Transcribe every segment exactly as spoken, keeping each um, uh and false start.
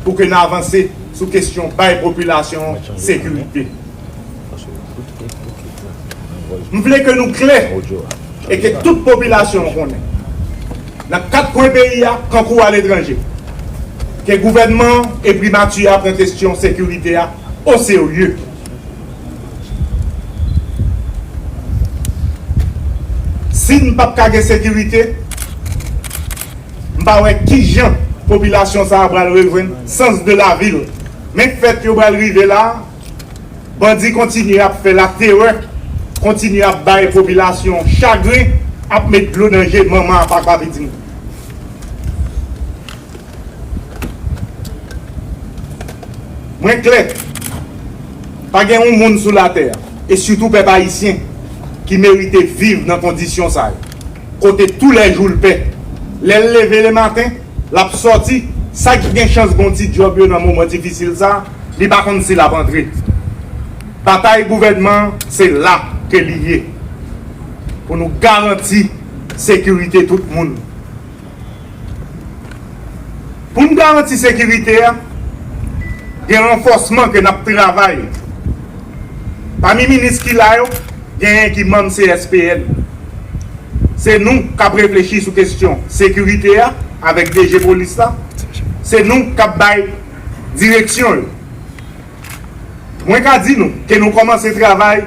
pou ke n avanse sou kesyon bay popilasyon an sekirite. M vle ke nou klè e ke tout popilasyon an konnen, nan kat kwen peyi a, kankou aletranje, ke gouvènman an e primati a pran kesyon sekirite a oserye. Si n p ap ka gen sekirite, m pa wè kijan popilasyon sa a pral rejwenn sans de lavi l. Men fèt yo pral rive la, bandi kontinye ap fè laterè, kontinye ap bay popilasyon chagren, ap met dlo nan je manman ak papa pitit. Mwen klè, pa gen yon moun sou latè a, e sitou pèp ayisyen, ki merite viv nan kondisyon sa yo, kote toulèjou l pè. Lè l leve lematen, l ap sòti, sa ki gen chans gen yon ti djòb yo nan moman difisil sa a, li pa konn si l ap antre. Batay gouvènman an, se la ke li ye, pou nou garanti sekirite tout moun. Pou n garanti sekirite a, gen ranfòsman ke n ap travay. Pami minis ki la yo, genyen ki manm C S P N. Se nou k ap reflechi sou kesyon sekirite a avèk D G polis la. Se nou k ap bay direksyon yo. Mwen ka di nou ke nou kòmanse travay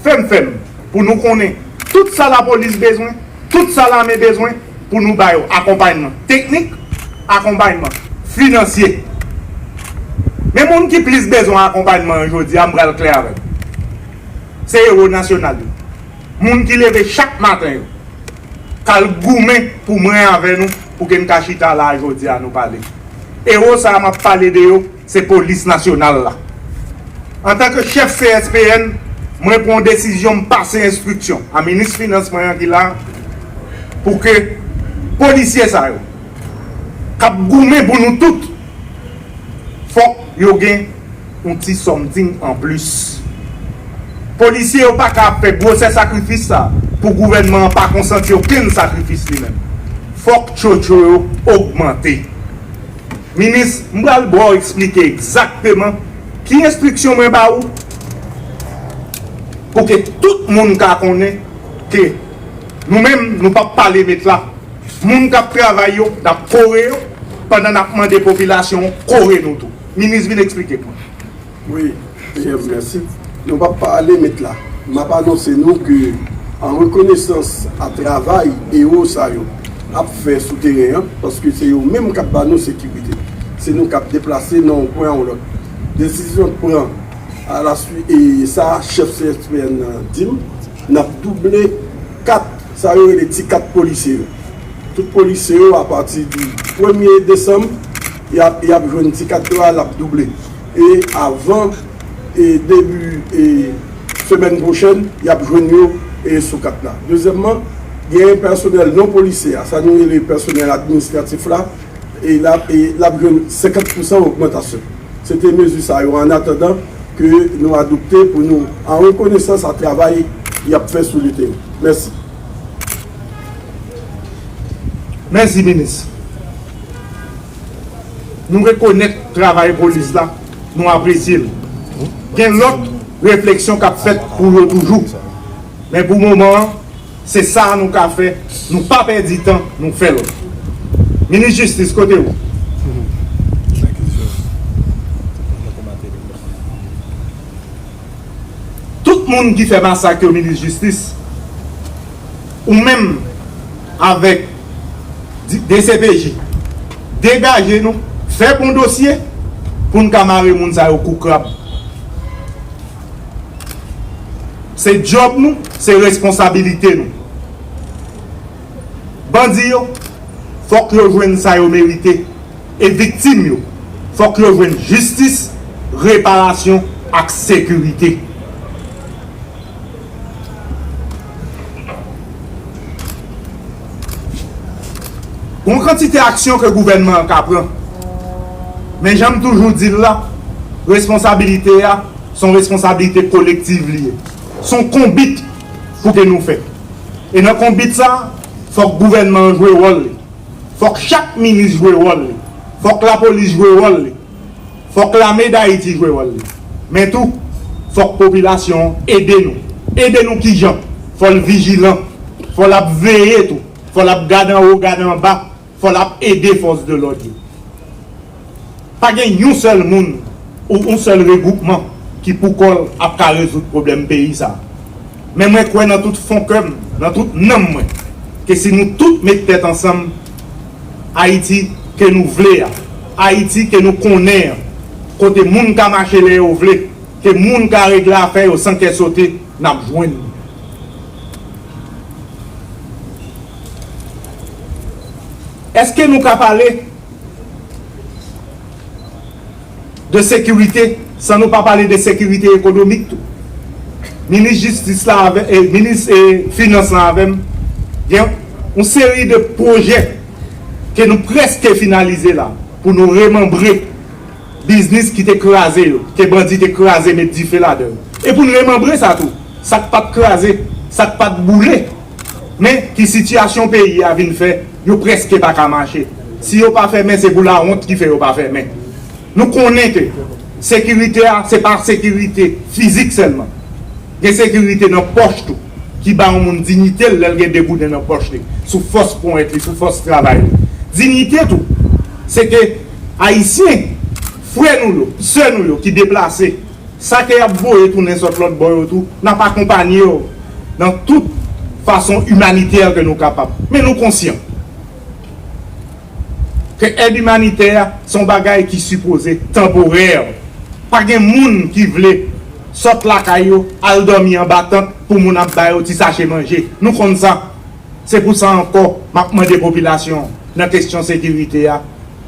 fèm fèm pou nou konnen tout sa lapolis bezwen, tout sa lame bezwen, pou nou ba yo akonpayman teknik, akonpayman finansye. Men moun ki plis bezwen akonpayman an jodi a, m pral klè avè w, se ewo nasyonal yo. Moun ki leve chak maten yo, k al goumen pou mwen avè nou, pou ke n ka chita la a jodi a nou pale. Ewo sa a m ap pale de yo, se polis nasyonal la. Antanke chèf C S P N, mwen pran yon desizyon, m pase enstriksyon a minis finans mwen an ki la, pou ke polisye sa yo, k ap goumen pou nou tout, fòk yo gen yon ti something anplis. Polisye yo pa ka ap fè gwosè sakrifis sa pou gouvènman an pa konsanti okenn sakrifis li menm. Fòk tchotcho yo ogmante. Minis, m pral ba w eksplike egzakteman ki enstriksyon mwen ba ou, pou ke tout moun ka konnen ke nou menm, nou p ap pale met la. Moun k ap travay yo, n ap kore yo, pandan n ap mande popilasyon an kore nou tou. Minis, vin eksplike pou nou. Wi, Jeff, mèsi. Nou p ap pale met la. M ap anonse nou ke, an rekonesans a travay ewo sa yo ap fè sou teren an, paske se yo menm k ap ba nou sekirite. Se nou k ap deplase nan yon pwen a yon lòt. Desizyon pran a la suite, e sa chèf C S P N nan di m, n ap double kat, sa yo rele ti kat polisye yo. Tout polisye yo, apati di premye desanm, y ap, y ap jwenn ti kat yo a, l ap double. E avan, e debi, e semèn pwochèn, y ap jwenn yo, e sou kat la. Dezyèmman, genyen pèsonèl non polisye a, sa nou rele pèsonèl administratif la, e l ap, e l ap jwenn senkant pousan ogmantasyon. Se te mezi sa yo, an atandan ke nou adopte pou nou, an rekonesans a travay y ap fè sou le teren. Mèsi. Mèsi, minis. Nou rekonèt travay polis la, nou apresye l. Gen lòt refleksyon k ap fèt pou yo toujou. Men pou moman an, se sa nou ka fè, nou pa pèdi tan, nou fè l. Minis Jistis, kote w? Tout moun ki fè masak yo, minis jistis, ou menm avèk D C P J, degaje nou, fè bon dosye pou n ka mare moun sa yo kou krab. Se djòb nou, se responsabilite nou. Bandi yo, fòk yo jwenn sa yo merite. E viktim yo, fòk yo jwenn jistis, reparasyon ak sekirite. Gon kantite aksyon ke gouvènman an ka pran. Men jan m toujou di l la, responsabilite a, se yon responsabilite kolektiv li ye. Se yon konbit pou ke nou fè. E nan konbit sa, fòk gouvènman an jwe wòl li. Fòk chak minis jwe wòl li. Fòk lapolis jwe wòl li. Fòk lame d Ayiti jwe wòl li. Men tou, fòk popilasyon an ede nou. Ede nou kijan? Fò l vijilan. Fò l ap veye tou. Fò l ap gade anwo, gade anba. Fò l ap ede fòs de lòd yo. Pa gen yon sèl moun ou yon sèl regwoupman ki pou kò l ap ka rezoud pwoblèm peyi sa a. Men mwen kwè nan tout fon kè m, nan tout nanm mwen, ke si nou tout met tèt ansanm, Ayiti ke nou vle a, Ayiti ke nou konnen an, kote moun ka mache lè yo vle, ke moun ka regle afè yo san kè sote, n ap jwenn li. Èske nou ka pale de sekirite san nou pa pale de sekirite ekonomik tou? Minis jistis la avè, e, minis, e, finans lan avè m, gen yon seri de pwojè ke nou prèske finalize la pou nou remanbre biznis ki te kraze yo, ke bandi te kraze, met dife ladan yo. E pou n remanbre sa tou, sa k pa t kraze, sa k pa t boule, men ki sitiyasyon peyi a vin fè yo prèske pa ka mache. Si yo pa fèmen, se pou lawont ki fè yo pa fèmen. Nou konnen ke sekirite a, se pa sekirite fizik sèlman. Gen sekirite nan pòch tou, ki ba yon moun diyite l lè l gen de gouden nan pòch li, sou fòs ponyèt li, sou fòs travay li. Diyite tou, se ke Ayisyen, frè nou yo, sè nou yo ki deplase, sa ke y ap voye tounen sot lòt bò yo tou, n ap akonpanye yo nan tout fason imanitè ke nou kapab. Men nou konsyan ke èd imanitè a se yon bagay ki sipoze tanporè. Pa gen moun ki vle sot lakay yo, al dòmi anba tant pou moun ap ba yo ti sache manje. Nou konn sa. Se pou sa ankò, m ap mande popilasyon an, nan kesyon sekirite a,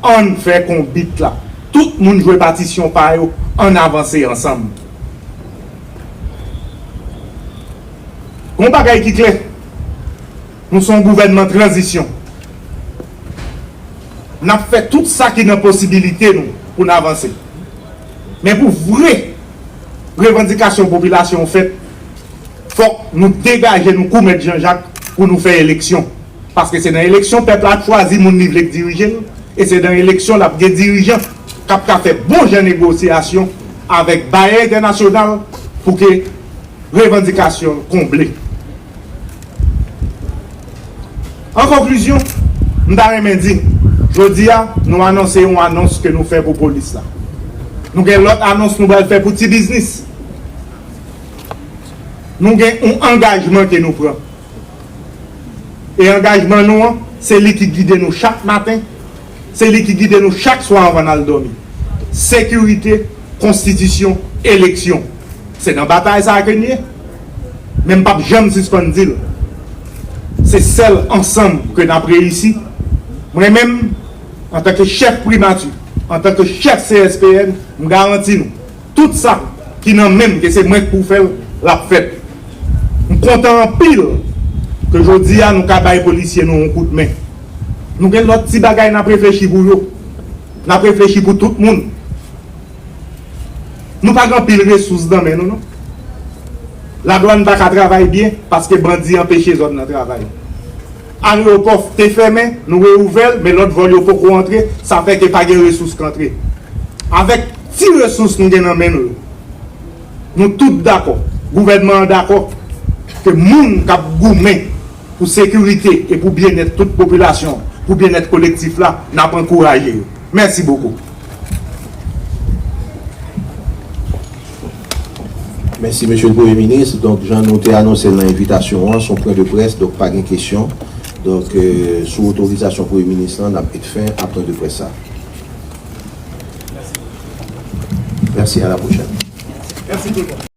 ann fè konbit la. Tout moun jwe patisyon pa yo, ann avanse ansanm. Gon bagay ki klè, nou se yon gouvènman tranzisyon. N ap fè tout sa ki nan posibilite nou pou n avanse. Men pou vre revandikasyon popilasyon an fèt, fòk nou degaje nou kou Mèt Jan Jak pou nou fè eleksyon. Paske se nan eleksyon pèp la ap chwazi moun li vle k dirije l, e se nan eleksyon l ap gen dirijan k ap ka fè bon jan negosyasyon avèk bayè entènasyonal pou ke revandikasyon l konble. An konklizyon, m ta renmen di, jodi a, nou anonse yon anons ke nou fè pou polis la. Nou gen lòt anons nou pral fè pou ti biznis. Nou gen yon angajman ke nou pran. E angajman nou an, se li ki gide nou chak maten, se li ki gide nou chak swa anvan n al dòmi. Sekirite, konstitisyon, eleksyon. Se nan batay sa a ke n ye. Men m p ap janm sispann di l. Se sèl ansanm ke n ap reyisi. Mwen menm, antanke chèf primati, antanke chèf C S P N, m garanti nou, tout sa ki nan men m, ke se mwen k pou fè l, l ap fèt. M kontan anpil ke jodi a nou ka bay polisye nou yon kout men. Nou gen lòt ti bagay n ap reflechi pou yo. N ap reflechi pou tout moun. Nou pa gen anpil resous nan men nou, non. Ladwàn pa ka travay byen paske bandi anpeche zòn nan travay. Areyopò te fèmen, nou reouvè l, men lòt vòl yo poko antre, sa fè ke pa gen resous k antre. Avèk ti resous nou gen nan men nou yo, nou tout dakò, gouvènman an dakò, ke moun k ap goumen pou sekirite e pou byennèt tout popilasyon, pou byennèt kolektif la, n ap ankouraje yo. Mèsi bokou. Mèsi, Mesye le Premye Minis. Donk, jan nou te anonse l nan envitasyon an, se yon pwen de près, donk pa gen kesyon. Donk, euh, sou otorizasyon Premye Minis lan, n ap met fen a pwen de près sa. Mèsi, a la pwochèn.